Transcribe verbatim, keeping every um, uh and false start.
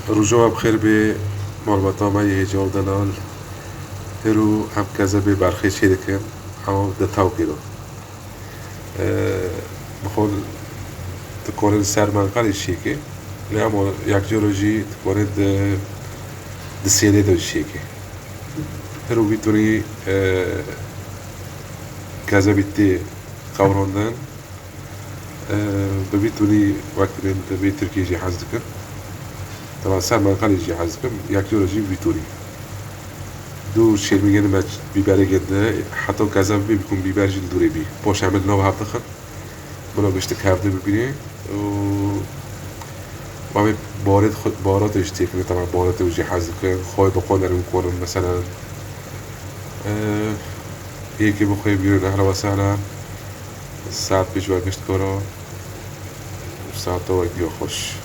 Rojava bi xêr bê, malbata me yê hêja û delal. Hêro em kezebê berxê çê dikin, ew di tawkê de. Bi xwe dikorin ser menqelê çêkê, lê ema yekcoro jî dikorin di, di sênê de jî çêkê. Hêro vî tunî, e, kezebî tê qewrandin. Bi vî tunî wek dibên di vê Tirkiyê jî hez dikin. Teva ser menqelê jî hez dikin. Yek jora jî vî tunî. Du şêrmîgên me bîberê gêndine. Heta kezeb bê bikun bîber jî li dûrê bî. Poş em li nav hev dixin. Bila giştik hevdê bibîne. Û bavê barê dixwe-, baratê jî têkine. Teva baratê jî hez dikin. Xwê bi qo nerin konin meselen. Yekê bixwê bîrin ehla we sehla. Saet pêş ve gişt kara. Saeta we giya xweş.